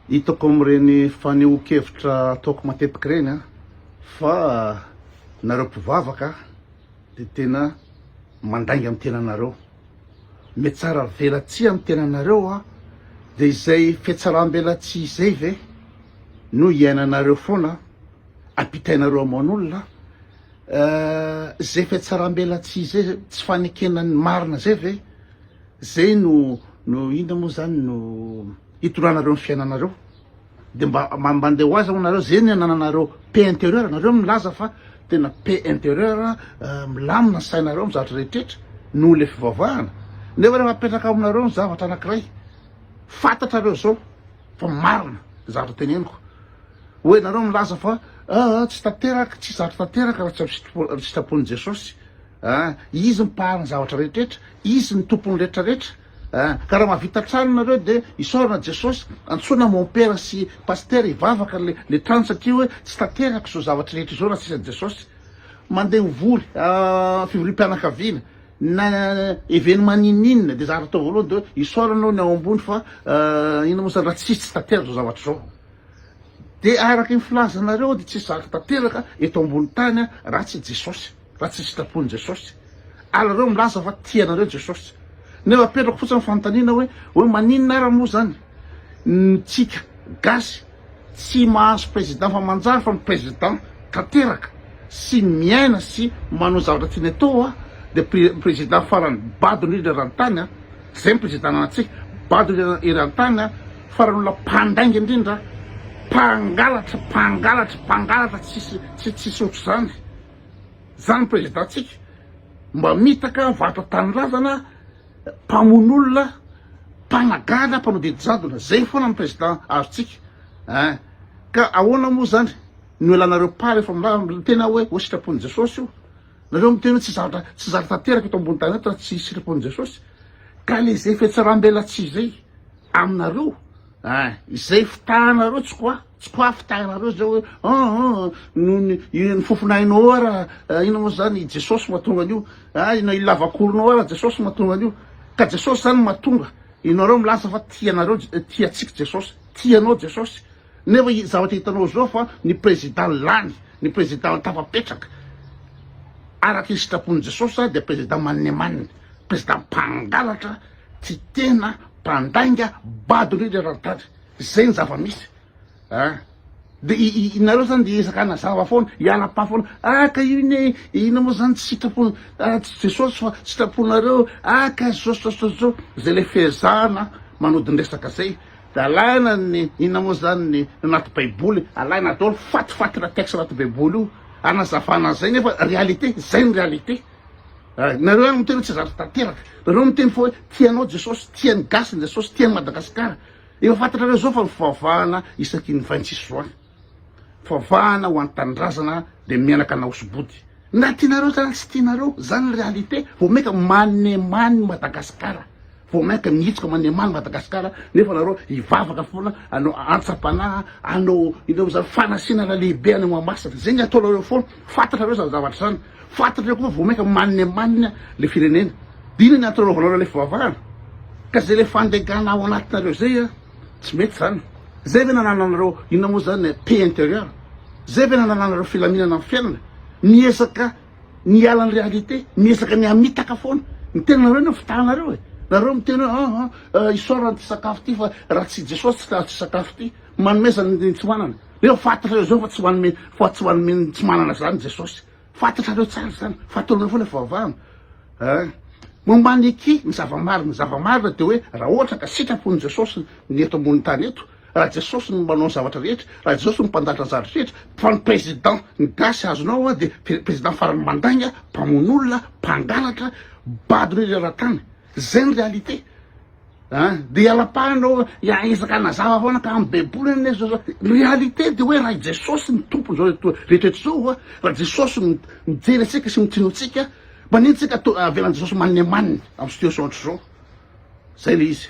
Hitako amin'ireny fanehoan-kevitra ataoko matetika ireny an, fa nareo mpivavaka dia tena mandainga amin'ny tenanareo. Mihatsara velatsihy amin'ny tenanareo an, dia izay fihatsaram-belatsihy izay ve no iainanareo foana, ampitainareo aman'olona? Izay fihatsaram-belatsihy izay, tsy fanekena ny marina izay ve? Zay no no inona moa zany no hitondranareo ny fiainanareo? De mba mandeha ho azy moa nareo, zay ny anananareo paix intérieure, nareo milaza fa tena paix intérieure, milamina ny sainareo amin'ny zavatra rehetrretra noho le fivavahana, nefa rehefa apetraka aminareo ny zavatra anakiray, fantatrareo zao fa marina ny zavatra teneniko, hoe nareo milaza fa tsy tanteraka, tsy zavatra tanteraka raha tsy amin'ny sitrapon'i Jesosy. Ah, izy mpahary ny zavatra rehetrretra, izy ny tompon'ny retraretra ah, ka raha mahavita trano nareo de isaorana Jesosy, antsoina mompera sy pasitera hivavaka le le trano satria hoe tsy tanteraka izao zavatra rehetra izao raha tsisy an'i Jesosy. Mandeha mivory ah, fivoriam-pianakaviana na événement n'inon'inona de zavatra atao voalohany de hoe isaorana aloha ny ao ambony fa inona moa zany raha tsisy tsy tanteraka izao zavatra izao. De araka ny filazanareo de tsisy zavatra tanteraka eto ambony tany raha tsy Jesosy. raha tsy sitrapon'i Jesosy. Ary nareo milaza fa tia anareo Jesosy. Nefa apetrako fotsiny ny fanontaniana hoe, hoe maninona ara moa zany ny tsika gasy tsy mahazo président fa manjary fa ny président tanteraka sy miaina sy manao zavatra tiany atao a dia président farany bado indrindra eran-tany a, zay ny président ananantsika, bado indrindra eran-tany a, farany olona mpandainga indrindra, mpangalatra, mpangalatra, mpangalatra tsisy tsisy ohatr'izany. Zany président tsika mba mitaka varotra tanindrazana mpamono olona mpanagadra mpanao didy jadona zay foana ny président azontsika ein ka ahoana moa zany no ialanareo pas rehefa milaza tena hoe ho sitrapon'i Jesosy io nareo miteny hoe tsy zavatra tsy zavatra tanteraka eto ambony tany eto raha tsy sitrapon'i Jesosy ka le zay fihatsaram-belatsihy zay aminareo ein izay fitahanareo tsy quoi Tsy quoi fitahinareo zao hoe ah ah noho ny ny fofonainao ara inona moa zany i Jesosy mahatonga an'io ah ina i lavakoronao ara Jesosy mahatonga an'io ka Jesosy zany mahatonga ianareo milaza fa tia anareo tia antsika Jesosy tia anao Jesosy nefa i zavatra hitanao zao fa ny président lany ny président tafapetraka araka ny sitrapon'i Jesosy dia président maninemanina président mpangalatra tia tena mpandainga bado indrindra eran-tany Zay ny zava-misy a! De i nareo zany de hiezaka hanazava foana, hiala pa foana, ah ka io anie inona moa zany tsy sitrapon ah tsy Jesosy fa sitraponareo, ah ka zao zao zao zao, zay le fiezahana manodin-dresaka zay, de alaina ny inona moa zany ny anaty baiboly, alaina daholo fatifatina texte anaty baiboly io, hanazavana an'zay nefa réalité, zay ny réalité. Nareo ihany miteny hoe tsy zatra tanteraka. Nareo miteny fa hoe tia anao Jesosy, tia ny gasy ny Jesosy, tia an'i Madagasikara. Efa fantatrareo zao fa ny fivavahana isaky ny 26 juin. Fivavahana ho an'ny tanindrazana dia mianaka naosibody. Na tianareo zany tsy tianareo, zany ny réalité. Vao maika manemany Madagasikara. Vao mainka mihitsoka manemany Madagasikara nefa nareo hivavaka foana, hanao antsam-panahy, hanao inona moa zany fanasinana lehibe any Mahamasina. Zay ny ataonareo foana. Fantatrareo zany zavatra zany. Fantatrareo koa fa vao mainka maninemanina le firenena. De inona ny antony anaovanareo le fivavahana? Ka zay le fandegana ao anatinareo zay a, tsy mety zany. Zay ve nanananareo inona moa zany paix intérieure? Zay ve nanananareo filaminana amin'ny fiainana? Miezaka ny hiala ny réalité, miezaka ny hamitaka foana. Ny tenanareo no fitahanareo e. Nareo miteny hoe ah ah isaorana ity sakafo ity fa raha tsy Jesosy tsy nahazo ity sakafo ity. Manomeza ny tsy manana. Nefa fantatrareo zao fa tsy manome fa tsy manome ny tsy manana zany Jesosy. Fantatrareo tsara zany. Fataonareo foana fivavahana. Hein. Momba ny eky ny zava-marina. Ny zava-marina dia hoe raha ohatra ka sitrapon'i Jesosy ny eto ambony tany eto, raha Jesosy no manao ny zavatra rehetra, raha Jesosy no mpandahatra ny zavatra rehetra, fa ny président ny gasy azonao an dia président farany mandainga, mpamono olona, mpangalatra, bado indrindra eran-tany. Zay ny réalité. An! Dia hiala-pahana eo, hiezaka hanazava foana ka amin'ny baiboly anie zao zao. Ny réalité dia hoe raha i Jesosy no tompon'izao rehetra izao an, raha Jesosy no mijery antsika sy mitsinjo antsika, maninona tsika avelan'i Jesosy maninemanina amin'ny situation ohatr'izao? Zay le izy.